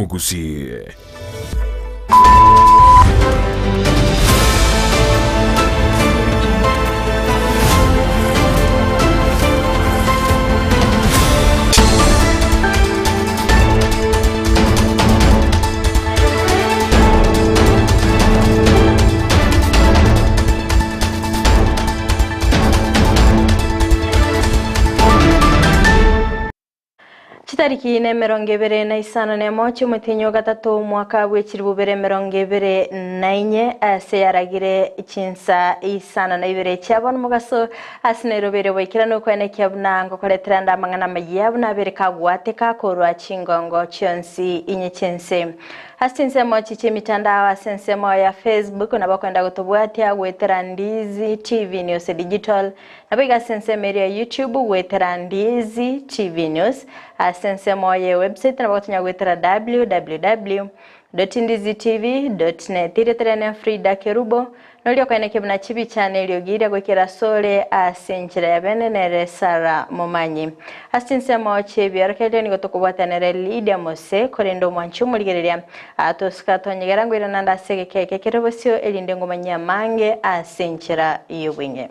y'Omogusii. Chitariki nemerongo ebere na isano nemo chi'omotienyi o gatato omwaka bwe chilifu bibere emerongo ebere na inye, ase yaragire chinsa isano na ibere chia bono mogaso ase Nairobi ere boikeranu koenekia buna ngokoretera ande amang'ana amayia buna abere kagwateka korwa chingongo chionsi inye chi'ense. Ase chinsemo echi chi'emitandao ase ensemo ya Facebook nabo okoenda gotobwatia goetera Ndizi TV News Digital, Naboigo ase ensemo eria ya YouTube goetera Ndizi TV News, ase ensemo ye website nabo gotonya goetera www dot ndizitv dot net. Erieta riane Frida Kerubo, noria okoenekia buna chibicha na eriogi riria goikera asore ase enchera ya bene nere Sarah Momanyi. Ase chinsemo chi'ebiorokererio nigo tokobwatanera Lydia Mose, korende omwanchi omorigereria atosuka atonyegera ngoirana ande ase egeka eke kere bosio erinde ngomanyie amange ase enchera y'obweng'e.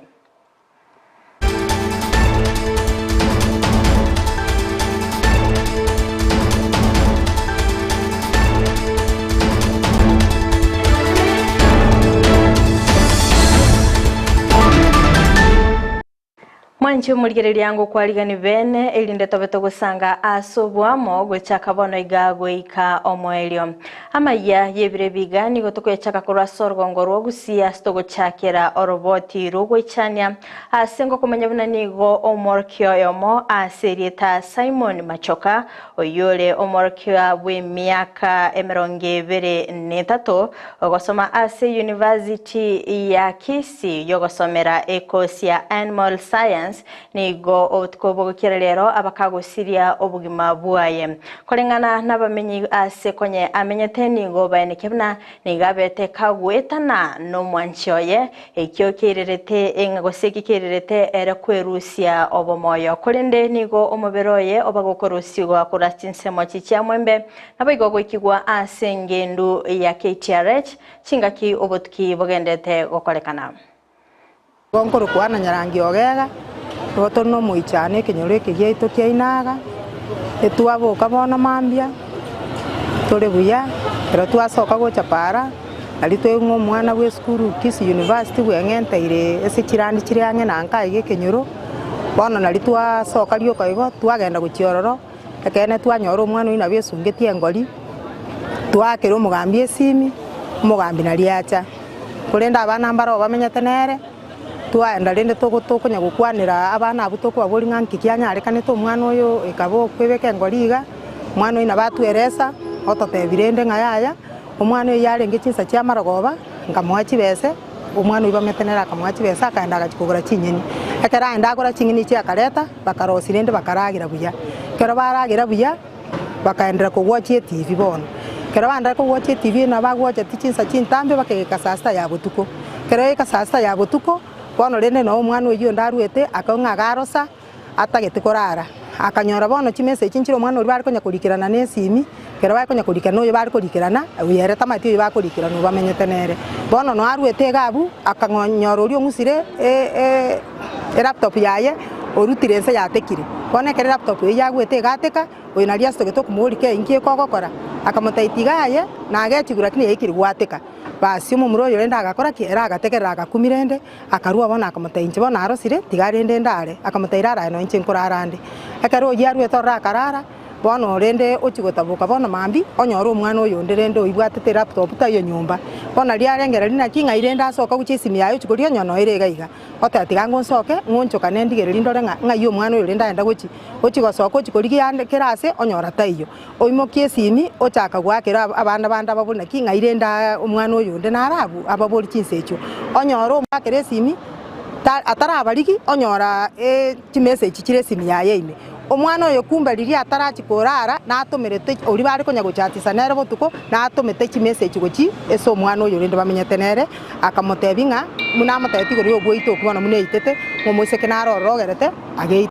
Mwanche omorigereria ngokwarigani bene, erinde tobe togosanga ase oboamo gochaka bono iga goika omoerio. Amayia y'ebiro ebi iga nigo tokoyachaka korwa ase orogongo rw'ogusia ase togochakera oroboti rw'ogoichania, ase ngokomanya buna nigo omworokia oyomo ase erieta Simon Machoka, oyore omworokia bw'emiaka emerongo ebere netato, ogosoma ase University ya Kisii y'ogosomera ekosi ya Animal Science, Nigo obotuko bogokira rero abakagosiria obogima bwaye. Koreng'ana nabamenyi ase konye amenyete nigo baenekia buna nigo abete kagoetana nomwanchi oye, ekio keirerete eng'a gose eki keirerete ere kwerusia obomoyo. Korende nigo omobere oye oba gokorusigwa korwa ase chinsemo chichia mwembe, naboigo goikigwa ase engendu ya KTRH chingaki obotuki bogendete gokorekana. Igo nkorokwana nyarangi ogega, igo tore nomoichano ekenyoro eke giaito kia inaga, etwaboka bono mambia, tore buya, ekero twasoka gocha para, aria twaigwa ng'a omwana bwa esukuru Kisii University bweng'enteire ase chirandi chire ang'e na nka iga ekenyoro, bono naria twasoka rioka igo, twagenda gochia ororo, ekeene twanyora omwana oyio nabo esungetie engori, twaakera omogambi esimi, omogambi naria acha. Korende abana mbaroo bamenyete nere, twaenda rende togo tokonya gokwanera abana abwo tokobaboria ng'a nki kianyarekanete omwana oyo ekaba okwebeka engori iga, omwana oyio nabo atweresa, ototebia rende ng'a yaya, omwana oyio yarenge chinsa chia amarogoba, nkamoa chibese, omwana oyio bamenyete nere akamoa chibesa akaenda agachia kogora chinyeni. Ekero aenda agora ching'eni echio akareta, bakarosia rende bakaragera buya. Ekero baragera buya. Bakaenderera kogwachia etibi bono. Ekero baenderera kogwachia etibi nabo bagwacheti chinsa chintambe bakegeka saa sita ya botuko. Ekero yaika saa sita ya botuko, bono rende noo omwana oyio onde arwete akaba ng'a agarosa, atagete korara. Akanyora bono chimessage nchire omwana oria bare konya korikerana na esimi, ekero bare konya korikerana oyo bare korikerana, oyo ere tamanyeti oyo bakorikerana oyo bamenyete nere. Bono noo arwete iga abwo, akang'onyora oria ong'usire elaptop yaye, orutire inse yatekire. Bono ekero elaptop eyio yagwete egateka, oyo nario asitogete okomoboria kei inki ekogokora? Akamotebia tiga aye, nagechigwe lakini yaikire gwateka. Basi omomura oyo rende agakora ki? Ere agategerera agakumia rende, akarua bono akamotebia inche bono narosire, tiga rende ndare. Akamotebia rara aye nonya inche nkorara nde. Ekero oyio aruete ororo akarara. Bono rende ochie gotaboka bono mambia, onyore omwana oyonde rende oibwatete elaptop taiyo nyomba. Bono riarengereria naki ng'ai rende asoka gochia esimi yaye ochia koria onye noere iga iga. Oteba tiga ngonsoke, ng'onchokane ndigererie ndore ng'a ng'ai omwana oyo rende aenda gochia. Ochia gosoka ochia korigia ande kera ase onyora taiyo. Oimokie esimi, ochaka goakera abana bande ababori naki ng'ai rende aa omwana oyonde nare abwo ababori chinsa echio. Onyore omoakera esimi, ta atarabarigi onyora chimessage chire esimi yaye ime. Omwana oyo kumbe riria atarachia korara, natomerete oria bare konya gochatisa nere botuko, natomete chimessage gochia ase omwana oyo rende bamenyete nere, akamotebia ng'a buna amotebetie igoro y'ogoita okwo bono buna eitete, ng'a omoiseke naro ororo ogerete ageite.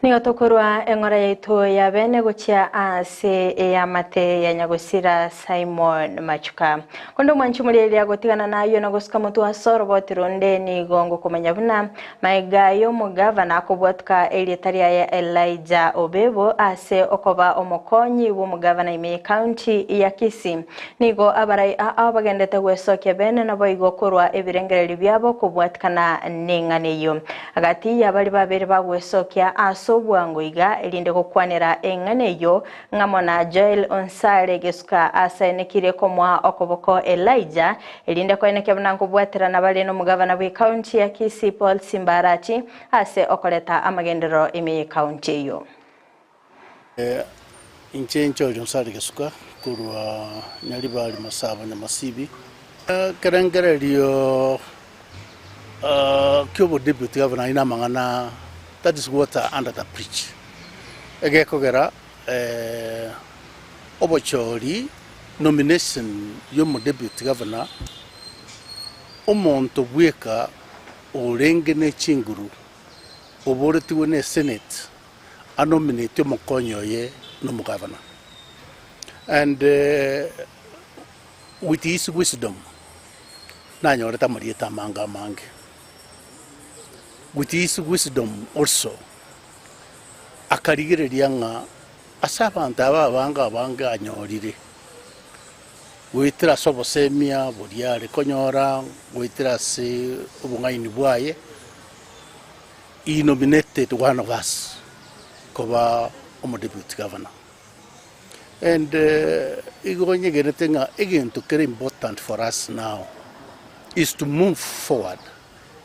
Nigo tokorua eng'ora yaito ya bene gochia ase eamate ya nyagosira Simon Machuka. Konde omwanchi omorieria gotigana nayio na gosuka motwe ase oroboti ronde nigo ngokomanya buna maega y'omogavana akobwatuka erieta riaye Elijah Obebo ase okoba omokonyi bw'omogavana ime y'ecounty ya Kisii. Nigo abarai aa bagendete gwesokia bene naboigo korwa ebirengererio biabo kobwatikana neng'ana eyio. Gati y'abaria babere bagwesokia ase obwango iga, erinde gokwanera eng'ana eyio, ng'amo na Joel Onsare gesuka asaenekire komoa okoboko Elijah, erinde koenekia buna nkobwaterana bare nomogavana bw'ecounty ya Kisii Paul Simbarati ase okoreta amagenderero ime y'ecounty eyio. Inche Joel Onsare Gesuka korwa Nyaribari Masaba Nyamasibi. Ekerengererio ki'obodeputy governor aye namang'ana that is water under the bridge. Egekogera obochori nomination y'omodeputy governor omonto bweka orenge ne chinguru oboretigwe ne senate anominate omokonyi oye nomogavana and with his wisdom nanyorete amarieta amange amange. With his wisdom also akarigereria ng'a ase abanto aba abange abange anyorire goetera ase obosemia boria are konyora, goetera ase obong'aini bwaye. He nominated one of us koba omo deputy governor and igo nyegenete ng'a egento kere important for us now is to move forward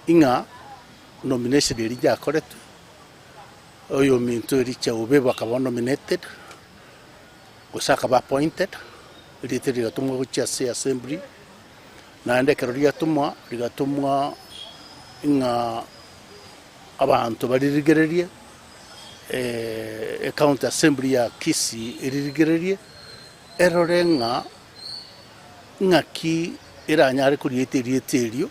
ing'a nomination eria yakoretwe oyominto Elijah Obebo akaba nominated gose akaba appointed erieta erio rigatomwa gochia ase assembly Naende ekero riatomwa, rigatomwa ng'a abanto baririgererie, ecounty assembly ya Kisii eririgererie, erore ng'a ng'aki eranyare korieta erieta erio,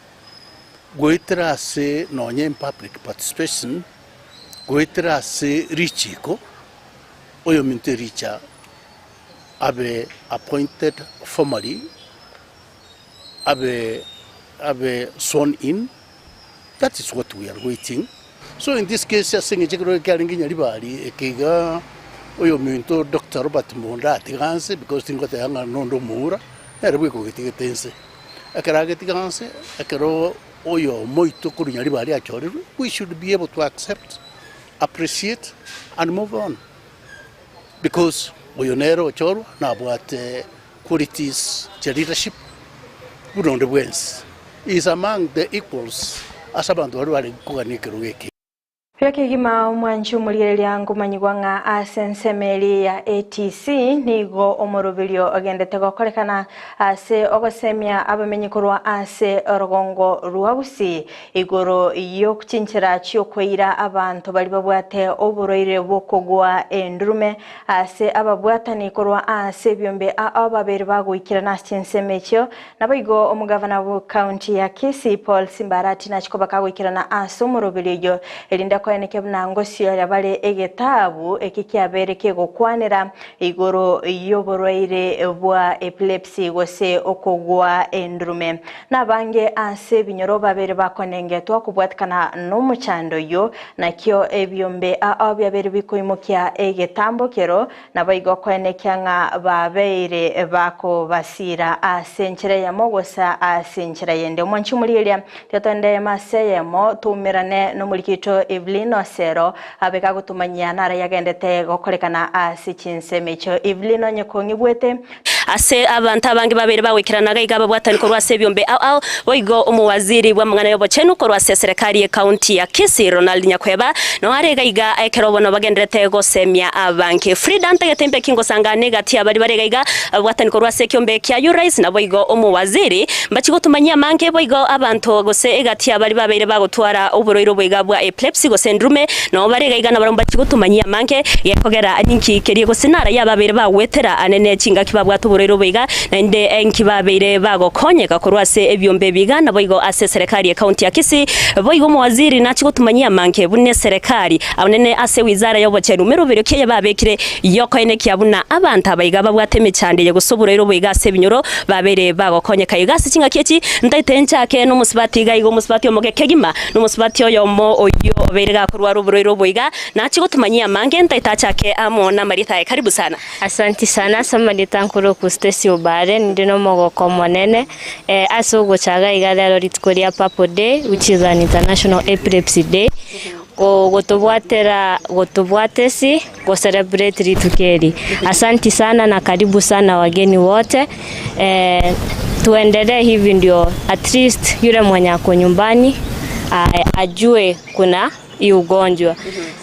goetera ase nonye in public participation, goetera ase richiko, oyominto ericha abe appointed formally. Abe abe sworn in, that is what we are waiting. So in this case ase eng'encho ekero kiarenge Nyaribari eke iga oyominto Doctor Robert Monda atiga nse because tingoteba ng'a nonde omoura, nere bweka ogetigete nse. Ekero agetiga nse, ekero oyomo oito korwa Nyaribari achorerwe, we should be able to accept, appreciate and move on because oyo nere ochorwa nabwate Qualities chia leadership buna onde bwensi is among the equals ase abanto baria bare kogania ekerogo eke. Buya kegima omwanchi omorigereria nkomanyigwa ng'a ase ensemo eria ya ATC nigo omoroberio ogendete gokorekana ase ogosemia abamenyi korwa ase orogongo rwa Gusii igoro y'ochinchera chi'okoira abanto baria babwate oborwaire bw'okogwa endurume Ase ababwatani korwa ase ebiombe ao babere bagoikerana ase chinsemo echio, naboigo omogavana bw'ecounty ya Kisii Paul Simbarati nachia koba kagoikerana ase omoroberio oyio, erinde akoeneke buna ngosioria bare egetabu eke kiabeire kegokwanera igoro y'oborwaire bwa epilepsy gose okogwa endurume. Nabange ase ebinyoro babere bakonengetwa kobwatikana nomochando oyio, Nakio ebiombe ao biabeire bikoimokia egetambo kero, naboigo koenekia ng'a babeire bakobasiira ase enchera eyemo gose ase enchera yende. Omwanchi omorigereria, tiga toende eyemo ase eyemo, toumerane nomoriki oito Evelyn Osero, abe gagotomanyia naro yagendete gokorekana ase chinsemo echio. Evelyn onye kong'igwete. Ase abanto abange babeire bagoikerana iga iga ababwatani korwa ase ebiombe ao ao, boigo omowaziri bw'amang'ana y'obochenu korwa ase eserekari y'ecounty ya Kisii Ronald Nyakweba noo are iga iga ekero bono bagendererete gosemia abange. Frida ntagete mbe ki ngosangane egati y'abaria bare iga iga ababwatani korwa ase ekiombe kia Urais naboigo omowaziri mbachi gotumanyia amange boigo abanto gose egati y'abaria babeire bagotwara oborwaire oboiga bwa epilepsy gose ndurume Nao bare iga iga nabarabwo mbachi gotumanyia amange, gekogera ninki keria gose nara y'ababeire bagwetera anene chingaki babwate oborwaire. oborwaire obo iga, naende enki babeire bagokonyeka korwa ase ebiombe ebi iga naboigo ase eserekari ye county ya Kisii. Boigo omowaziri nachie gotumanyia amange buna eserekari abunene ase wizara y'obochenu meroberi ki eye babekire yokoenekia buna abanto aba iga babwate emechando eye gose oborwaire obo iga ase ebinyoro babeire bagokonyeka iga ase chingaki echi ntaete nchake nomosubati iga iga omosubati omoke kegima nomosubati oyomo oyio obeire gakorwara oborwaire obo iga nachie gotumanyia amange ntaete achake amo namarieta aye karibu sana. Asanti sana ase amarieta nkorokwa Stacy Obare, ninde nomogoko omonene ase ogocha iga iga rero rituko ria Purple Day which is an international epilepsy day, gotobwatera gotobwatesi go celebrate rituko eri. Asanti sana na karibu sana wageni wote tuendelee hivi ndio at least yule mwenye ako nyumbani ajue kuna hii ugonjwa.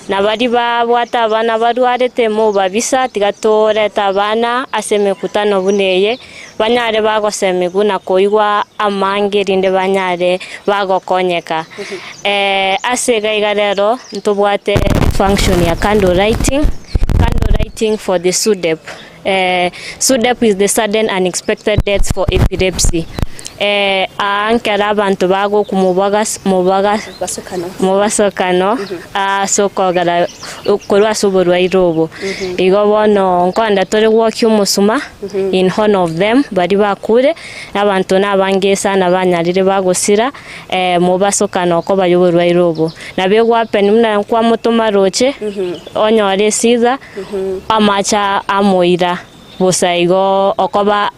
Na baria babwate abana barwarete mobabisa tiga torete abana ase emekutano buna eye banyare bagosemigwa na koigwa amange erinde banyare bagokonyeka. Ase iga iga rero ntobwate function ya candle lighting, candle lighting for the SUDEP. SUDEP is the sudden unexpected deaths for epilepsy. Aa nkere abanto bagokwa mobagas mobaga mobasokano ase okogera korwa ase oborwaire obo. Igo bono nkoenda tore gwokia omosuma in honor of them baria bakure, na abanto na abange sana banyarire bagosira mobasokano okoba ya oborwaire obo. Nabo egwapen buna nkwamotoma roche, onyore esitha, amache amoira bosa igo okoba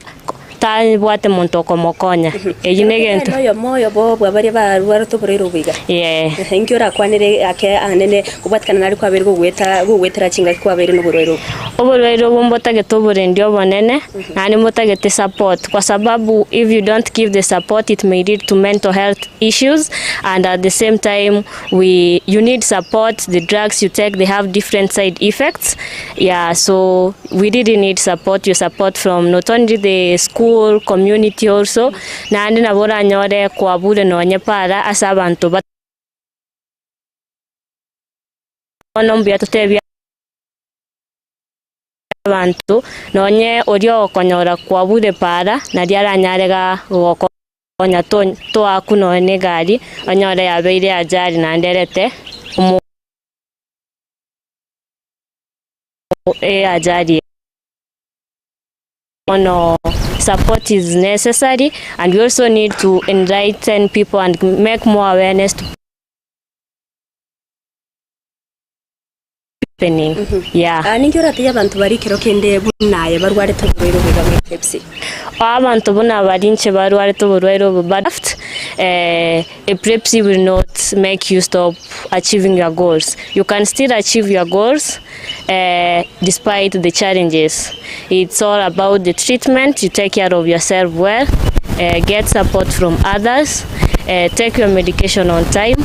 tabwate monto okomokonya. Eyio na egento. Oyomo oyobo bwa baria barwarete oborwaire obo iga. Yeah. Inki orakwanere ake anene kobwatikana nari kwabeire gogweta gogwetera chingaki kwabeire na oborwaire obo? Oborwaire obo mbotagete oborendi obonene, naende mbotagete support kwa sababu if you don't give the support it may lead to mental health issues and at the same time we you need support the drugs you take they have different side effects yeah so we really need support your support from not only the school community also naende nabo oranyore kwabure nonye para ase abanto ba bono mbuya totebie abanto nonye oria ogokonyora kwabure para naria aranyare ga gokonya toakwa nonye na egari onyore yabeire ajali naende erete omo eajali bono support is necessary and we also need to enlighten people and make more awareness to happening yeah. Ah, ninki oratebie abanto baria ekero kende buna aye barwarete oborwaire obo iga bwa epilepsy? Abanto buna baria inche barwarete oborwaire obo but epilepsy will not make you stop achieving your goals. You can still achieve your goals despite the challenges. It's all about the treatment, you take care of yourself well, get support from others, take your medication on time,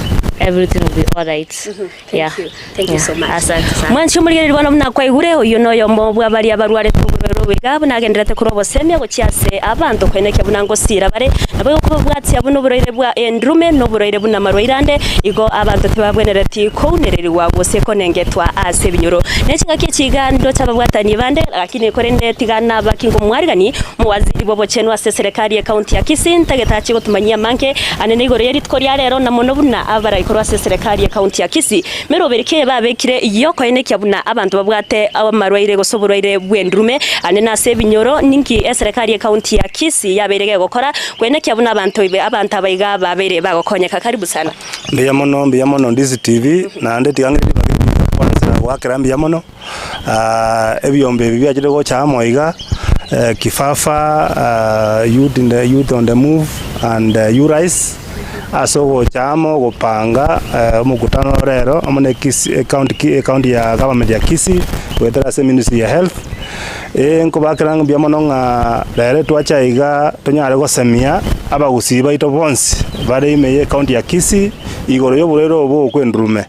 everything will be alright. Yeah. Thank you so much. Asante sana. Mwanche omorigereria bono buna kwaigure, oyio noyomo bwa baria barwarete oborwaire obo iga, buna agendererete korwa obosemia gochia ase abanto koenekia buna ngosiira bare, nabo igokobabwatia buna oborwaire bwa endurume na oborwaire buna amarwaire ande, igo abanto tibabwenereti kounererigwa gose konengetwa ase ebinyoro. Ne chingaki echi iga ndoche ababwatani bande, lakini korende tiga nabaki ngomwarigani omowaziri bw'obochenu ase eserekari ye county ya Kisii, ntagete achie gotumanyia amange anene igoro ye rituko ria rero na mono buna abaraikorwa ase eserekari ye county ya Kisii. Meroberi ki babekire y'okoenekia buna abanto babwate amarwaire gose oborwaire bw'endurume anene ase ebinyoro? Ninki eserekari ye county ya Kisii yabeire gegokora koenekia buna abanto abanto aba iga babeire bagokonyeka? Karibu sana. Mbuya mono, mbuya mono Ndizi TV, naende tiga ng'ire ribaga eri kwansa goakera mbuya mono, ebiombe ebi biachire gocha amo iga, Kifafa, youth in the youth on the move and Urise, ase ogocha amo gopanga omokutano rero amo na Kisii ecounty ki ecounty ya government ya Kisii, goetera ase ministry ya health, nkobakera mbuya mono ng'a rero twacha iga tonyare gosemia abagusii baito bonsi bare ime ye ecounty ya Kisii, igoro ya oborwaire obo bwa endurume.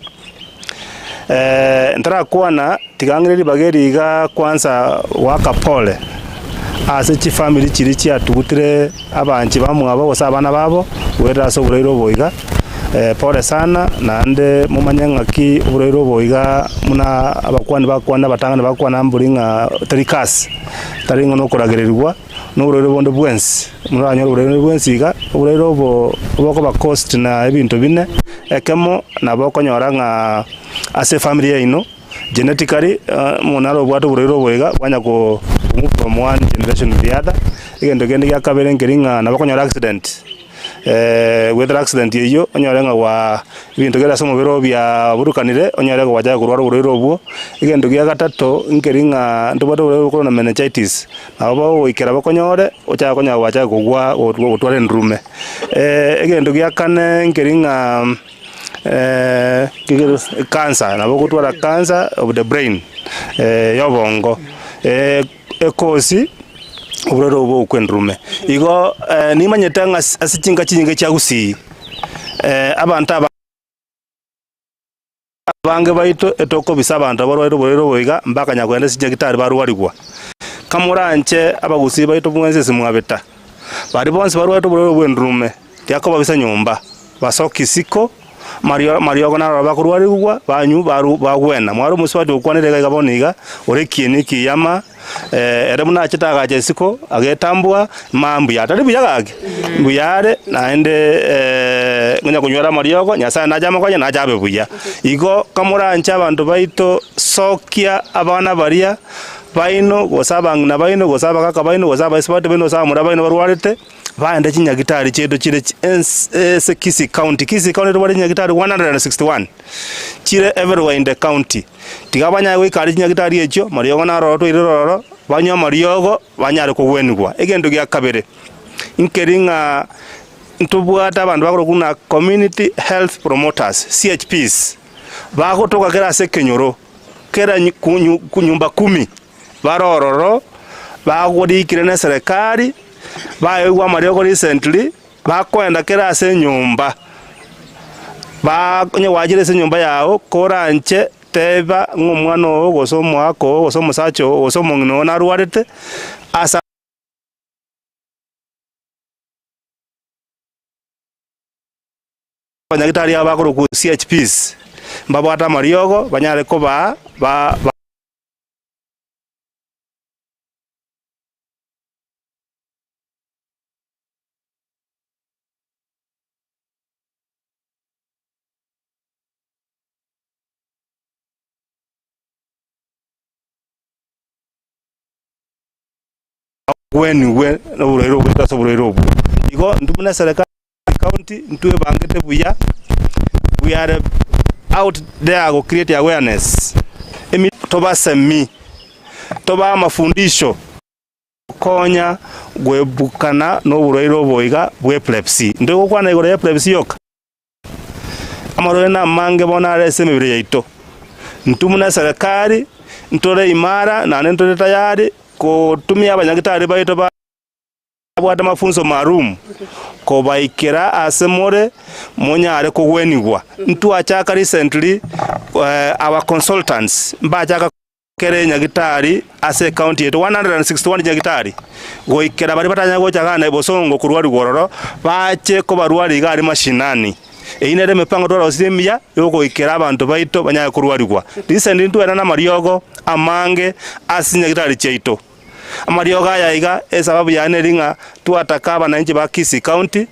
Ntarakwana tiga ng'ire ribaga eri iga kwanza goaka pole ase chifamiri chiria chiatugutire abanchi bamwabo gose abana babo goetera ase oborwaire obo iga. Pole sana, naende momanye ng'aki oborwaire obo iga buna abakwani bakwana abatang'ani bakwana mbori ng'a tari curse, tari ng'a nokoragererigwa, na oborwaire bonde bwensi, moranyore oborwaire bonde bwensi iga, oborwaire obo bokoba caused na ebinto bine, ekemo nabo okonyora ng'a ase efamiri yaino, genetically omonto nare obwate oborwaire obo iga, bwanya ko move from one generation to the other, egento kende gia kabere nkeri ng'a nabo okonyora accident. Goetera accident eyio, onyore ng'a gwa ebinto kere ase omobere oo biaburukanire, onyore gwachaka korwara oborwaire obwo. Egento gia gatato, nkeri ng'a ntobwate oborwaire bokorwa na meningitis, nabo bogoikera bokonyore, ochake konya gwachaka kogwa gotwara endurume. Egento gia kane nkeri ng'a cancer, nabo ogotwara cancer of the brain, ya obongo, ekosi. Oborwaire obo bokwa endurume. Igo nimanyete ng'a ase chinka chinyinge chia Gusii, abanto aba abange baito etokobisa abanto abarwaire oborwaire obo iga mbakanya kogenda ase chinyagitari barwarigwa. Kamoranche abagusii baito mwensi ase mwabeta, baria bonsi barwarete oborwaire bwa endurume, tiakobabisa nyomba, basoke isiko, mario amariogo naro bakorwarigwa, banywa baru bagwena. Mware omosubati okwanire iga iga bono iga, ore ekieni ekiyama. Ere buna achete agacha isiko, agetambua, mambia atari buya gaki, mbuya are, naende onye konywera amariogo, Nyasae nache amokonye, nache abe buya. Igo kamoranche abanto baito, sokia abana baria baino, gose abang'ina baino, gose abagaka baino, gose abaisibati baino, gose abamura baino barwarete, baende chinyagitari chiaito chire ase Kisii County. Kisii County tobwate chinyagitari 161, chire everywhere in the county. Tiga banyare goika are chinyagitari echio, mariogo naroro toire rororo, banywe amariogo, banyare kogwenigwa. Egento gia kabere, nkeri ng'a ntobwate abanto bakorokwa buna community health promoters, CHPs, bagotoka kera ase ekenyoro, kera nyumba kumi, bare ororo, bagorikire na eserekari, baeigwa amariogo recently, bakoenda kera ase enyomba, ba onye gwachire ase enyomba yago, koranche teba ng'a omwana oo, gose omoaka oo, gose omosacha oo, gose omong'ina oo narwarete, ase. Abanyagitari aba bakorokwa CHPs, mbabwate amariogo, banyare kobaa ba. Gwenigwe noborwaire obwo ase oborwaire obwo. Igo intwe buna eserekari ya county ntwebangete buya, we are out there go create awareness, emi tobasemi, tobae amafundisho. Konya gwebukana noborwaire obo iga bw'epilepsy. Ntogokwana igoro y'epilepsy yoka. Amarwaire namange bono are ase emebere yaito. Intwe buna eserekari, ntore imara naende ntore tayari kotumia abanyagitari baito babwate mafunzo maalum kobaikera ase more monyare kogwenigwa. Ntwachaka recently our consultants mbachaka. Kera enyagitari ase ecounty yaito 161 nyagitari, goikera baria batanyare gocha igaa na bosongo korwarigwa ororo, bache kobarwaria iga aria mashinani. Eyio nere emepango twarosirie emiya yogoikera abanto baito banyare korwarigwa. Recently ntwairana namariogo amange ase chinyagitari chiaito. Amariogo aya iga esababu yaye neri ng'a twataka abananchi ba Kisii County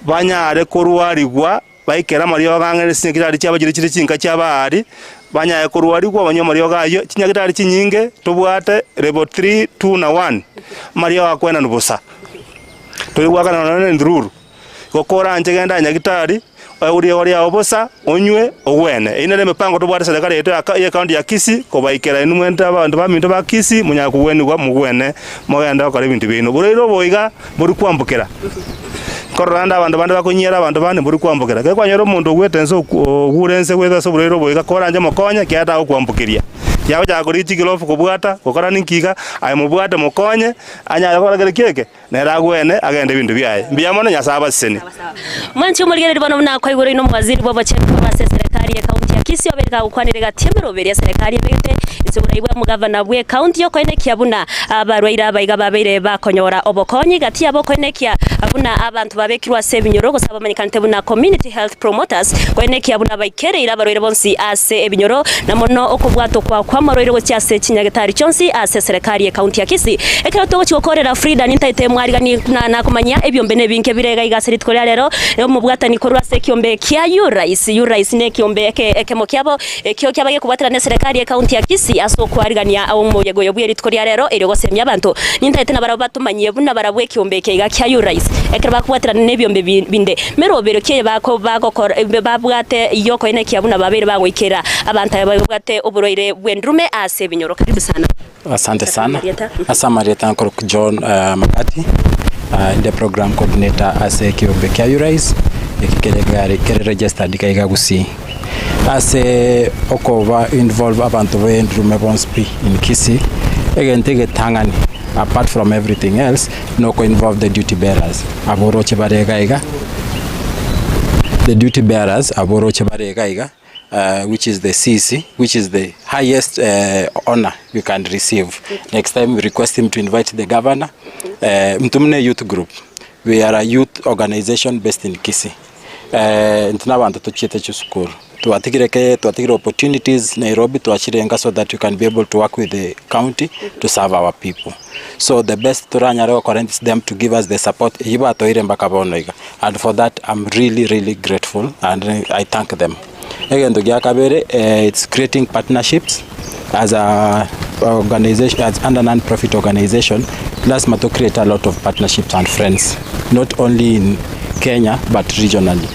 banyare korwarigwa Baikere amariogo ang'e ne chinyagitari chiabo chiria chire chinka chia Baali, banyare korwarigwa banywe amariogo ayio. Chinyagitari chinyinge tobwate level 3, 2 na 1, amariogo akwenanwa bosa. Tori goakana nonya ne entururu. Igo koranche genda nyagitari, oegwe riogo riao bosa, onywe, ogwene. Eyio nere emepango tobwate serikali yaito ya ya ecounty ya Kisii, kobaikera inwe mwente abanto baminto ba Kisii, monyare kogwenigwa mogwene, mogende gokora ebinto biaino. Borwaire obo iga, mbori kwambokera. Nkorora ande abanto bande bakonyiera abanto bande mbori kwambokera. Ekero kwanyora omonto ogwete ense ogure ense goeta ase oborwaire obo iga, koranche mokonye ekiagera tagokwambokeria. Yagochaka korigia chigirofu kobwata, gokora ninki iga, aye mobwate mokonye, anyare gokora kere ki eke, nere agwene agende ebinto biaye. Mbuya mono, Nyasae abasesenie. Mwanche omorigereria bono buna kwaigure inwe omowaziri bw'obochenu korwa ase eserekari ye county ya. Kisii obeire gagokwanera egati y'emeroberi y'eserekari ebegete inse borai bwa omogavana bw'ecounty yokoenekia buna abarwaire abaiga babeire bakonyora obokonyi gati yabo okoenekia buna abanto babekirwe ase ebinyoro gose abamanyekanete buna community health promoters koenekia buna baikereire abarwaire bonsi ase ebinyoro na mono okobwatokwa kw'amarwaire gochia ase chinyagetari chionsi ase eserekari y'ecounty ya Kisii. Ekero togochia gokorera Frida nintaete mwarigani buna nakomanyia ebiombe nebinke bire iga iga ase rituko ria rero omobwatani korwa ase ekiombe kia Urais. Urais nekiombe eke ekemo kiabo ekio kiaba gekobwaterana neserekari y'ecounty ya Kisii ase okwarigania omoyega oyo bwerituko ria rero erio gosemia abanto. Nintaete nabarabwo batomanyie buna barabwo ekiombe eke iga kia Urais ekero bakobwaterana nebiombe binde merobero ki eye bagokora babwate yokoenekia buna babeire bagoikera abanto aba babwate oborwaire bw'endurume ase ebinyoro. Karibu sana. Asante sana. Ase amarieta nkorokwa John Makati, inde program coordinator ase ekeombe kia URISE, eki kere gari kere registered iga iga Gusii. Ase okoba involve abanto ba endurume bonsi pi in Kisii, egento egetang'ani apart from everything else, noko involve the duty bearers, aboroche bare iga iga, the duty bearers aboroche bare iga iga. which is the CC which is the highest honor you can receive. Next time we request him to invite the governor. Intwe buna youth group, we are a youth organization based in Kisii. Intwe na abanto tochiete chisukuru, twatigire ke twatigire opportunities Nairobi twachire so that we can be able to work with the county to serve our people. So the best toranyare gokora is them to give us the support eyio batoire mpaka bono iga and for that I'm really really grateful and I thank them. Egento gia kabere it's creating partnerships as a organization as under non profit organization lasima to create a lot of partnerships and friends not only in Kenya but regionally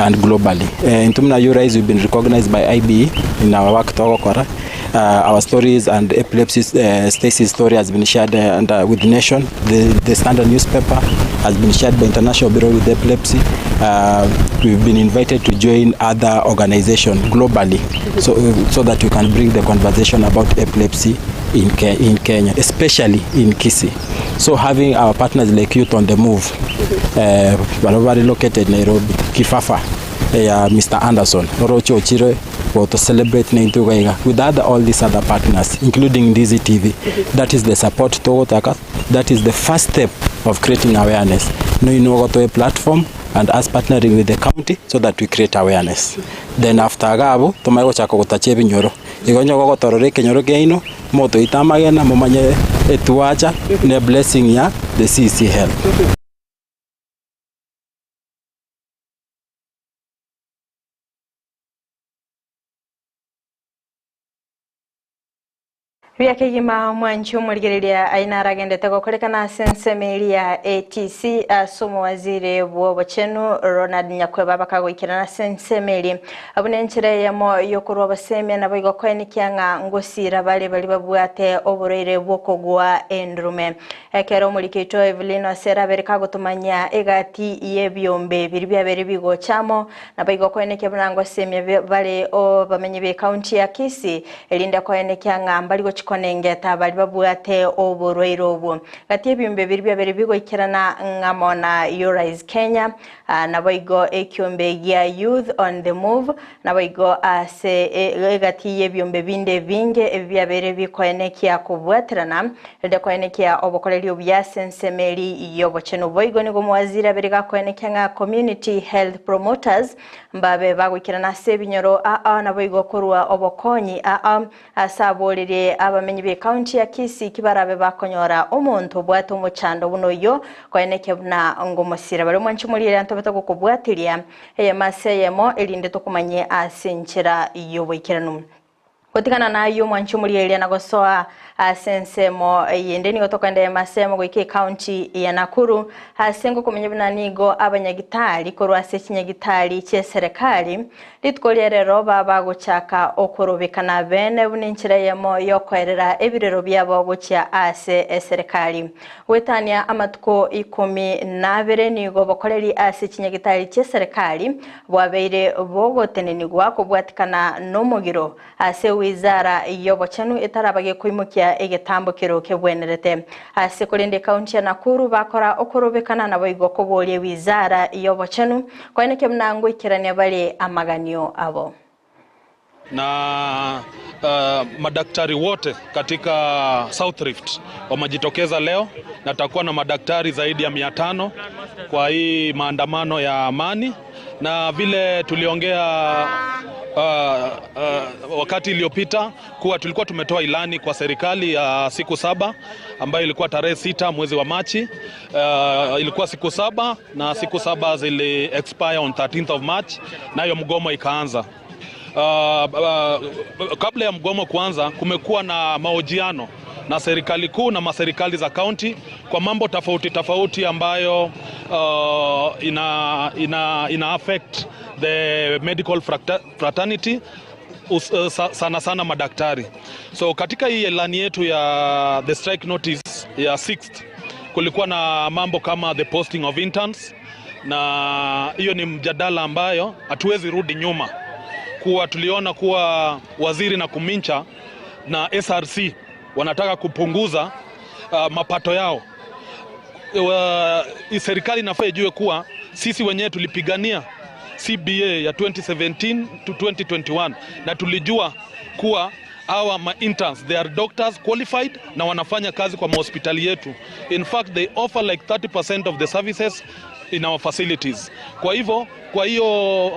and globally. Intwe buna URISE we've been recognized by IBE in our work togokora. Our stories and epilepsy Stacy's story has been shared and with Nation, the, the Standard newspaper has been shared by International Bureau with Epilepsy. We've been invited to join other organizations globally so, so that we can bring the conversation about epilepsy in, Ke in Kenya, especially in Kisii. So having our partners like Youth on the Move, uh, relocated Nairobi, Kifafa, ya Mister Anderson, oroche ochire go to celebrate naintwe iga iga with other all these other partners including Ndizi TV. That is the support togotaka, that is the first step of creating awareness. Noinwe ogotoa platform and us partnering with the county so that we create awareness. Then after iga abwo tomanye gochaka gotacha ebinyoro. Igo onye gogotorora ekenyoro kiaino, motoite amagena momanye etwacha ne blessing ya the CEC Health. Buya kegima omwanchi omorigereria aye naragendete gokorekana ase ensemo eria ya ATC ase omowaziri bw'obochenu Ronald Nyakweba bakagoikerana ase ensemo eria buna enchera eyemo yokorwa obosemia naboigo koenekia ng'a ngosira bare baria babwate oborwaire bw'okogwa endurume. Ekero omoriki oito Evelyn Osera abere kagotomanyia egati y'ebiombe biria biabeire bigocha amo, naboigo koenekia buna ngosemia bare abamenyi b'ecounty ya Kisii, erinde koenekia ng'a mbari gochia konengeta baria babwate oborwaire obwo. Gati y'ebiombe biria biabeire bigoikerana ng'amo na Urise Kenya, naboigo ekiombe gia Youth on the Move, Naboigo ase egati y'ebiombe binde ebinge ebi biabeire bikoenekia kobwaterana, erinde koenekia obokoreri obuya ase ensemo eri y'obochenu. Boigo nigo omowaziri abeire gakoenekia ng'a Community Health Promoters mbabe bagoikerana ase ebinyoro aa naboigo korua obokonyi aa ase aborerie abamenyi b'ecounty ya Kisii kibarabe bakonyora omonto obwate omochando buna oyio koenekia buna ngomosira bare omwanchi omorigereria ntobete gokobwatiria Eyemo ase eyemo, erinde tokomanye ase enchera y'oboikeranu. Gotigana nayio omwanchi omorigereria na gosoa ase ensemo eyende nigo tokoenda eyemo ase eyemo goika ecounty ya Nakuru ase ngokomanya buna nigo abanyagitari korwa ase chinyagitari chi'eserekari rituko ria rero babagochaka okorobekana bene buna enchera eyemo yokoerera ebirero biabo gochia ase eserekari. Goetania amatuko ikomi na abere nigo obokoreri ase chinyagitari chi'eserekari bwabeire bogotenenigwa kobwatikana nomogiro ase wizara y'obochenu etaraba gekoimokia egetambo kero kebwenerete. Ase korende ekaunti ya Nakuru bakora okorobekana naboigo koboria ewizara y'obochenu koenekia buna ngoikerania bare amaganio abo. Na madaktari wote katika South Rift wamejitokeza leo na tutakuwa na madaktari zaidi ya 500 kwa hii maandamano ya amani, na vile tuliongea wakati iliyopita kuwa tulikuwa tumetoa ilani kwa serikali ya siku 7 ambayo ilikuwa tarehe 6 mwezi wa Machi. Ilikuwa siku 7 na siku 7 zili expire on 13th of March, nayo mgomo ikaanza. Kabla ya mgomo kuanza, kumekuwa na mahojiano na serikali kuu na maserikali za kaunti kwa mambo tofauti tofauti ambayo ina affect the medical fraternity, sana sana madaktari. So katika hii ilani yetu ya the strike notice ya 6th kulikuwa na mambo kama the posting of interns, na hiyo ni mjadala ambayo hatuwezi rudi nyuma, kuwa tuliona kuwa waziri na Kumincha na SRC wanataka kupunguza mapato yao. Serikali inafaa ijue kuwa sisi wenyewe tulipigania CBA ya 2017 to 2021 na tulijua kuwa hawa ma interns, they are doctors qualified na wanafanya kazi kwa mahospitali yetu. In fact, they offer like 30% of the services in our facilities. Kwa hivyo, kwa hiyo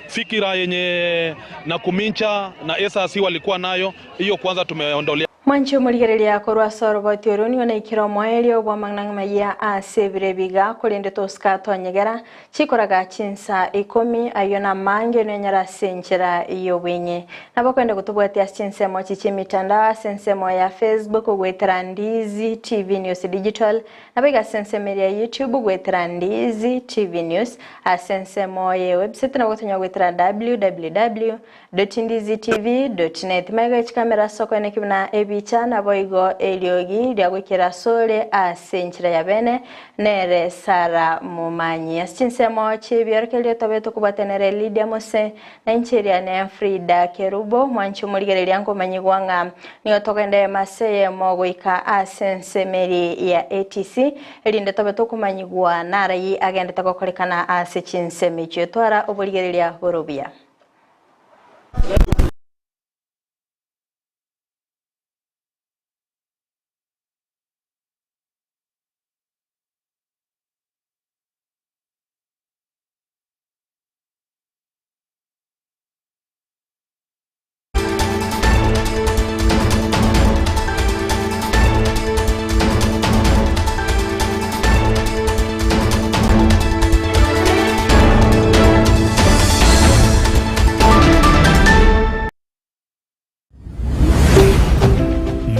fikira yenye na Kumincha na SRC walikuwa nayo, hiyo kwanza tumeondolea. Mwanchi omorigereria korwa soroboti oro nigo naikire omoerio bwa mang'ana maya ase ebire biga korende tosika twanyegera chikoraga chinsa 10 ayo na mange nenyara ase enchera y'obwenye. Nabo kwenda gotobwatia ase chinsemo chichi emitandao ase ensemo ya Facebook ogwetera Ndizi TV News Digital, nabo iga ase ensemo eria YouTube ogwetera Ndizi TV News, ase ensemo ya website nabo gotonya gwetera www.ndizitv.net. Maiga chikamera soko ene kibuna ebicha nabo igo eriogi ria gwekera sore ase enchera ya bene nere Sara Mumanyi. Ase chinsemo chi'ebiorokererio tobe tokobwatanere Lydia Mose na encheria ne Frida Kerubo. Mwanchi omorigereria nkomanyigwa ng'a nigo togende maseyemo goika ase ensemeri ya ATC erinde tobe tokomanyigwa narayi agendete gokorekana ase chinsemo echio. Twara oborigereria borobia.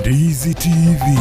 Ndizi TV.